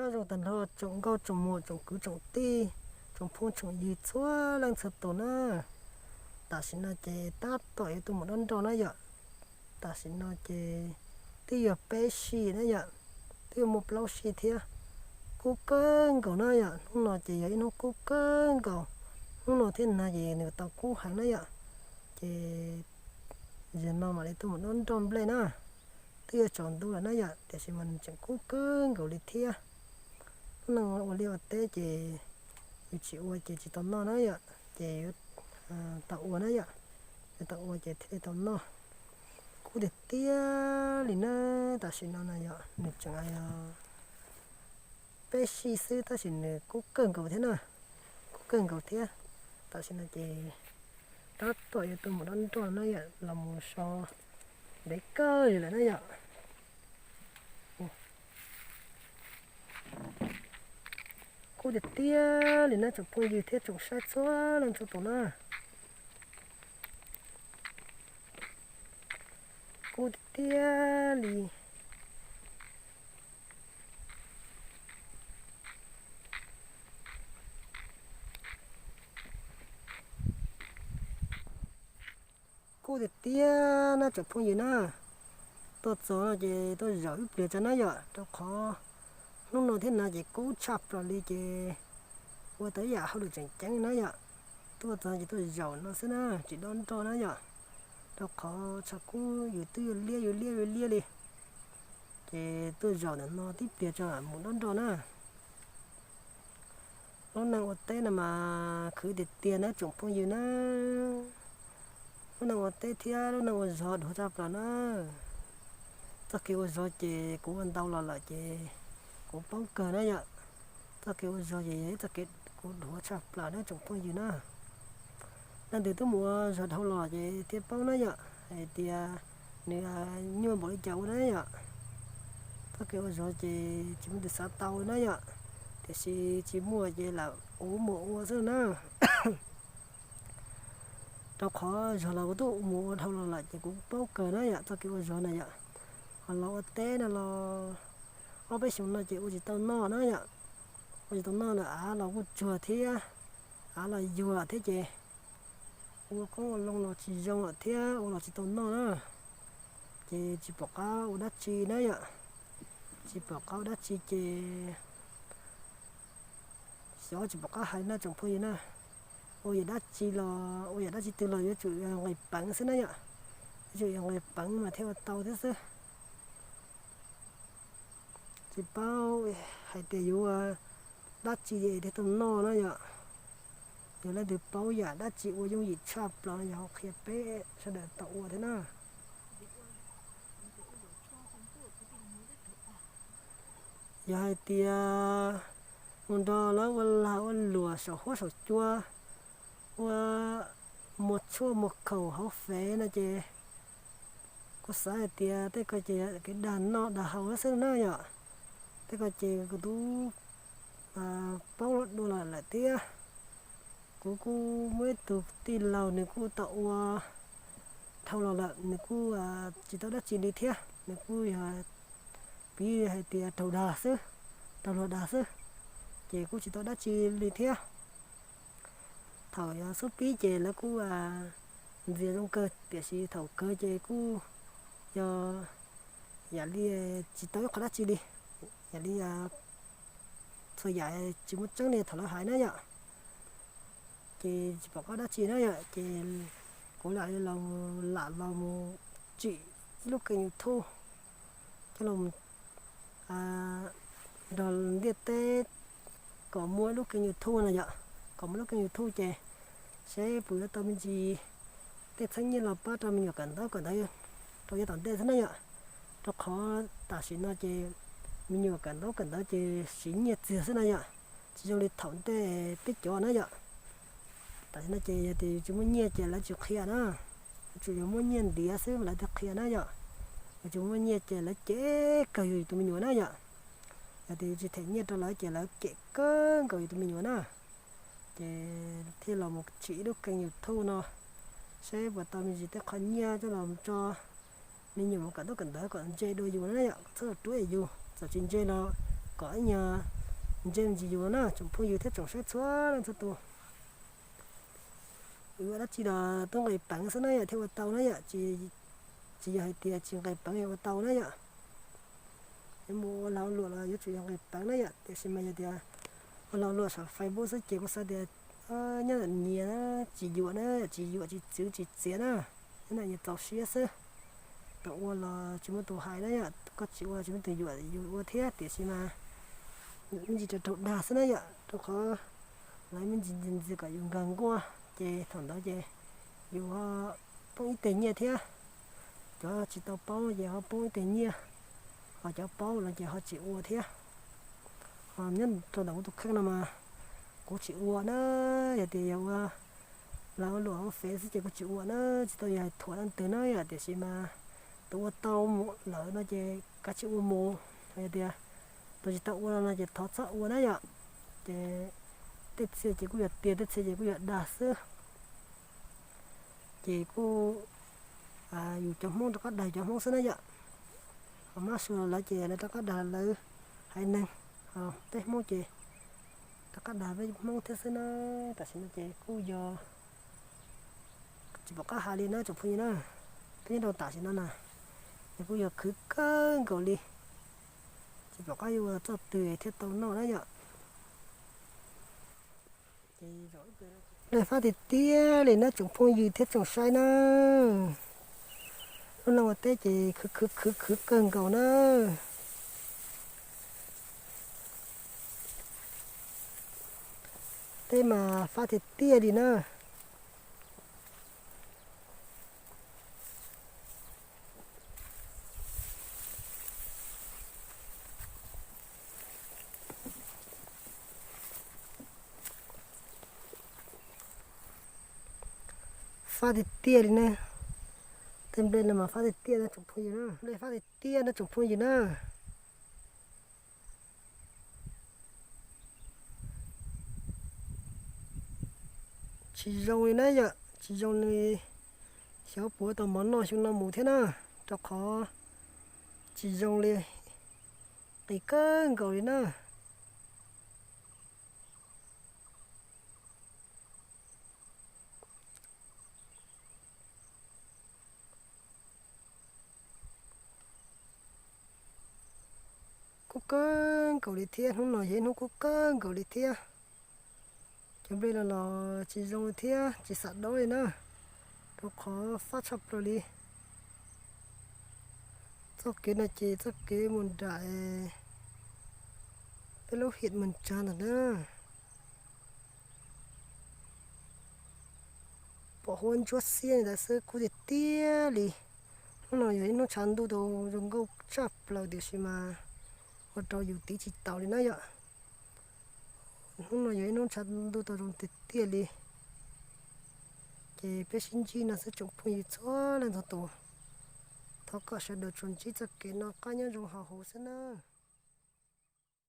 Nyob zoo tag nrho tsoom nkauj tsoom muam tsoom kwv tsoom tij, tsoom phooj tsoom ywg txhua leej txhua tus na. Tam sim no ces tab tom yuav tuaj mus dob nroj na yom. Tam sim no ces twb yog peb sij na yom, twb yuav muaj plaub sij thiab. Kub kawg nkaus na yom, hnub no ces yog ib hnub kub kawg nkaus. Hnub no thiab nag ces nws tau kub heev na yom. Ces zaum no mam li tuaj mus dob nroj nplej na. Twb yuav tsaus ntuj lawm na yom, tiam sis mas nws tseem kub kawg nkaus li thiab. Lub neej ua liaj ua teb ces yus tsis ua ces tsis tau noj na yom, ces yuav tau ua na yom, yuav tau ua ces thiaj li tau noj. Kub tiag tiag li na, tam sim no na yom, nws tseem peb sij xwb tab sis nws kub kawg nkaus thiab na, kub kawg nkaus thiab. Tam sim no ces tab tom yuav tuaj mus dob nroj na yom, los mus so ntev kawg li lawm na yom. Kub tiag tiag li na tsoom phooj ywg thiab tsoom saib txhua leej txhua tus na. Kub tiag tiag li. Kub tiag tiag na tsoom phooj ywg na. Tuaj txog no ces tuaj zaum ib pliag tso na yom, rau qhov hnub no thiab nag ces kub tshaj plaws li ces ua tau ib yam hauj lwm tseem ceeb na yom. Tuaj txog ces tuaj zaum no xwb na, tsis dob nroj na yom, rau qhov tshav kub yus twb yuav liab yuav liab yuav liab li. Ces tuaj zaum ntawm no tib pliag tso mus dob nroj na. Lub neej ua teb no mas khwv tiag tiag na tsoom phooj ywg na. Lub neej ua teb thiab lub neej ua zog dhuav tshaj plaws na. Txoj kev ua zog ces kuv ua ntau los lawm ces kuv paub kawg na yom. Txoj kev ua zog ces yog ib txoj kev kuv dhuav tshaj plaws na tsoom phooj ywg na. Leej twg twb mus ua zog dhau los ces thiaj paub na yom, hais tias nws nyuaj npaum li cas ua na yom. Txoj kev ua zog ces tsis muaj tus xav tau na yom, tiam sis tsis muaj ces lam ua mus ua xwb na. Rau qhov zog los kuv twb mus ua dhau los lawm ces kuv paub kawg na yom, txoj kev ua zog na yom. Ho los ua teb no los ob peb xyoos no ces ua tsis tau noj na yom. Ua tsis tau noj lawm, av los kuj tsuag thiab, av los yuag thiab ces ua qoob ua loo los tsis zoo lawm thiab ua los tsis tau noj na. Ces tsis pom qab ua dab tsi na yom. Tsis pom qab ua dab tsi ces xyov tsis pom qab hais na tsoom phooj ywg na. Ua yam dab tsi los ua yam dab tsi twg los yuav tsum nqis peev xwb na yom. Yuav tsum yog nqis peev mas thiaj ua tau thiab xwb. Tsis paub hais tias yuav dab tsi thiaj tau noj na yom. Yog leej twg paub yam dab tsi ua yooj yim tshaj plaws no yog ho qhia peb sawv daws tau ua thiab na. Yog hais tias mus nrog lawv ua lag ua luam saum huab saum cua, ua muag tshuaj muag khaum hauv fev no ces kuv xav hais tias tej ko ces kev dag noj dag haus xwb na yom. Tej ko ces kuv twb paub dua lawm thiab. Kuv kuj muaj ib tug tij laug nws kuj tau ua dhau los lawm, nws kuj tsis tau dab tsi li thiab, nws kuj yog piv hais tias raug dag xwb, raug luag dag xwb, ces kuj tsis tau dab tsi li thiab. Thaum xub pib ces lawv kuj ntxias zoo kawg, tiam sis thaum kawg ces kuj yog yam li tsis tau ib qho dab tsi li, yam li txhua yam tsis muaj tseeb li thaum lawv hais na yom. Ces tsis pom qab dab tsi na yom, ces kuv lam los, lam los mus tsim ib lub kênh YouTube coj los nrog ntiaj teb kom muaj ib lub kênh YouTube no yom, kom muaj lub kênh YouTube ces seb puas yuav tau me ntsis tej txheeb nyiaj los pab rau me nyuam kawm ntaub kawm ntawv rau yav tom ntej xwb na yom. Rau qhov tam sim no ces me nyuam kawm ntaub kawm ntawv ces siv nyiaj txiag xwb na yom, tsis zoo li thaum ntej peb cov na yom. Tam sim no ces yog tias yus tsis muaj nyiaj ces lawv tsis qhia na, yuav tsum yog muaj nyiaj ntiav xwb mas lawv thiaj qhia na yom. Yus tsis muaj nyiaj ces lawv cem kawg yus tus me nyuam na yom. Yog tias yus tsis them nyiaj rau lawv ces lawv cem kawg nkaus yus tus me nyuam na. Ces thiaj los mus tsim ib lub kênh YouTube no, seb puas tau me ntsis tej qho nyiaj coj los tso me nyuam mus kawm ntaub kawm ntawv kom ntse dua yus na yom, kom txhob los ruab yus, txawm tsis ntse los kom ib nyuag Ntse ntsis yus na tsoom phooj ywg thiab tsoom saib txhua leej txhua tus. Yuav dab tsi los tuaj nqis peev xwb na yom thiaj ua tau na yom. Tsis yog hais tias tsis nqis peev yuav ua tau na yom. Yuav mus ua lag luam los yuav tsum yog nqis peev na yom. Tiam sis mas yog tias ua lag luam saum Facebook xwb ces kuv xav tias nyob nyias tsis yuam na, tsis yuam tsis txwv tsis txiav na, nyob nyias txaus siab xwb. Tau ua los tsis muaj tus hais na yom, koj tsis ua tsis muaj tus yuam, yus ua thiab. Tiam sis mas me ntsis raug dag xwb na yom, rau qhov lawv me ntsis ntxias kom yus nkag nkuaj ces thaum ntawd ces yus ho poob ib teg nyiaj thiab. Cov tsis tau paub ces ho poob ib teg nyiaj, ho cov paub los ces ho tsis ua thiab. Ho nyob rau ntawm kuv tus kheej no mas kuv tsis ua na, yog tias yog ua lag ua luam hauv fev xwb ces kuv tsis ua na, tsis tau yog hais thuam leej twg na yom. Tiam sis mas tus ua tau lawm no ces kav tsij ua mus, yog tias tus tsis tau ua no ces thov txhob ua na yom. Ces tej txhia ces kuj yog tiag, tej txhia ces kuj yog dag xwb. Ces kuj yus cov Hmoob rov qab dag cov Hmoob xwb na yom. Ho mab su los lawv ces lawv rov qab dag lawv haiv neeg, ho peb Hmoob ces rov qab dag peb Hmoob thiab xwb na. Tam sim no ces kuj yog tsis pom qab hais li na tsoom phooj ywg na. Peb nyob rau tam sim no na, nws kuj yog khwv kawg nkaus li, tsis pom qab yuav ua txoj twg thiaj tau noj na yom. Nplej fab tiag tiag li na tsoom phooj ywg thiab tsoom saib na. Lub neej ua teb ces khwv khwv khwv khwv kawg nkaus na. Teb mas fab tiag tiag li na. Fab tiag tiag li na. Tej nplej no mas fab tiag tiag na tsoom phooj ywg na, nplej fab tiag tiag na tsoom phooj ywg na. Tsis zoo li na yom, tsis zoo li. Xyov puas tau mov noj xyoo no mus thiab na, rau qhov tsis zoo li, qis kawg nkaus li na. Kub kawg nkaus li thiab, hnub no yog ib hnub kub kawg nkaus li thiab. Cov nplej no los tsis zoo li thiab, tsis xam dab li na, rau qhov fab tshaj plaws li. Txoj kev no ces txoj kev mus nram peb lub hiam Moos Tsas ntawm na. Pom huab ntsuab xiab li ntawd xwb, kub tiag tiag li. Hnub no yog ib hnub tshav ntuj tau zoo nkauj tshaj plaws tiam sis mas ua rau yus tiv tsis taus li na yom. Hnub no yog ib hnub tshav ntuj tau zoo tiag tiag li. Ces peb sib ntsib no xwb tsoom phooj ywg txhua leej txhua tus. Thov kom sawv daws tsuas ntsib txoj kev noj qab nyob zoo hauv huv xwb na.